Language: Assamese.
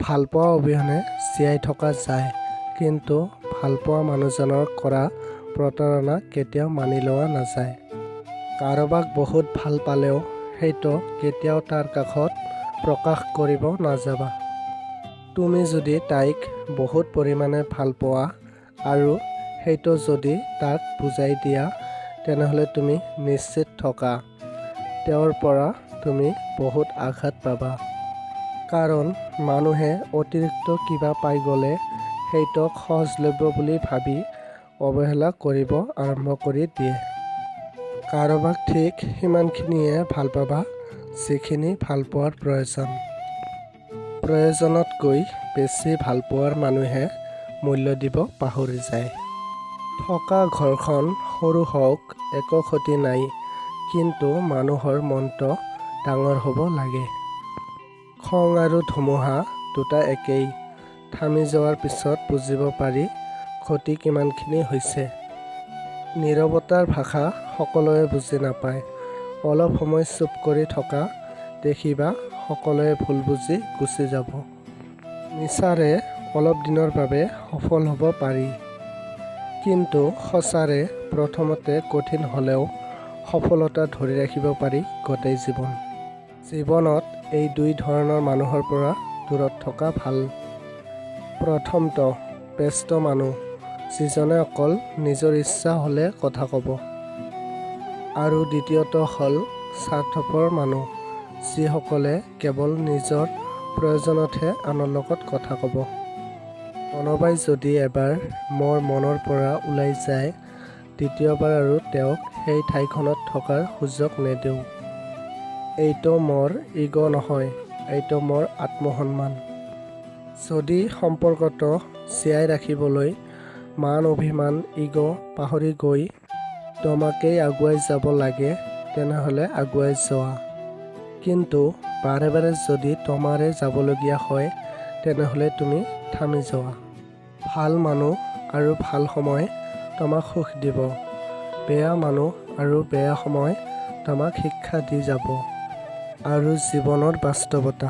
ভালপোৱা অবিহনে জীয়াই থকা যায়, কিন্তু ভালপোৱা মানুহজনৰ কৰা প্ৰতাৰণা কেতিয়াও মানি লোৱা নাযায়। কাৰোবাক বহুত ভাল পালেও সেইটো কেতিয়াও তাৰ কাষত প্ৰকাশ কৰিব নাযাবা। তুমি যদি তাইক বহুত পৰিমাণে ভালপোৱা আৰু সেইটো যদি তাক বুজাই দিয়া, তেনেহ'লে তুমি নিশ্চিত থকা, তেওঁৰ পৰা তুমি বহুত আঘাত পাবা। কাৰণ মানুহে অতিৰিক্ত কিবা পাই গ'লে সেইটোক সহজলভ্য বুলি ভাবি অৱহেলা কৰিব আৰম্ভ কৰি দিয়ে। কাৰোবাক ঠিক সিমানখিনিয়ে ভাল পাবা, যিখিনি ভালপোৱাৰ প্ৰয়োজন। প্ৰয়োজনতকৈ বেছি ভালপোৱাৰ মানুহে মূল্য দিব পাহৰি যায়। থকা ঘৰখন সৰু হওক, একো ক্ষতি নাই, কিন্তু মানুহৰ মনটো ডাঙৰ হ'ব লাগে। খং আৰু ধুমুহা দুটা একেই, থামি যোৱাৰ পিছত বুজিব পাৰি ক্ষতি কিমানখিনি হৈছে। নীৰৱতাৰ ভাষা সকলোৱে বুজি নাপায়। অলপ সময় চুপ কৰি থকা, দেখিবা সকলোৱে ভুল বুজি গুচি যাব। মিছাৰে অলপ দিনৰ বাবে সফল হ'ব পাৰি, কিন্তু সঁচাৰে প্ৰথমতে কঠিন হ'লেও সফলতা ধৰি ৰাখিব পাৰি গোটেই জীৱন। জীৱনত এই দুই ধৰণৰ মানুহৰ পৰা দূৰত থকা ভাল। প্ৰথমটো ব্যস্ত মানুহ, যিজনে অকল নিজৰ ইচ্ছা হ'লে কথা ক'ব। আৰু দ্বিতীয়টো হ'ল স্বাৰ্থপৰ মানুহ, যিসকলে কেৱল নিজৰ প্ৰয়োজনতহে আনৰ লগত কথা ক'ব। কোনোবাই যদি এবাৰ মোৰ মনৰ পৰা ওলাই যায়, দ্বিতীয়বাৰ আৰু তেওঁক সেই ঠাইখনত থকাৰ সুযোগ নেদিওঁ। এইটো মোৰ ইগ' নহয়, এইটো মোৰ আত্মসন্মান। যদি সম্পৰ্কটো জীয়াই ৰাখিবলৈ মান অভিমান ইগ' পাহৰি গৈ তোমাকেই আগুৱাই যাব লাগে, তেনেহ'লে আগুৱাই যোৱা। কিন্তু বাৰে বাৰে যদি তোমাৰে যাবলগীয়া হয়, তেনেহ'লে তুমি থামি যোৱা। ভাল মানুহ আৰু ভাল সময় তোমাক সুখ দিব। বেয়া মানুহ আৰু বেয়া সময় তোমাক শিক্ষা দি যাব। আৰু জীৱনৰ বাস্তৱতা।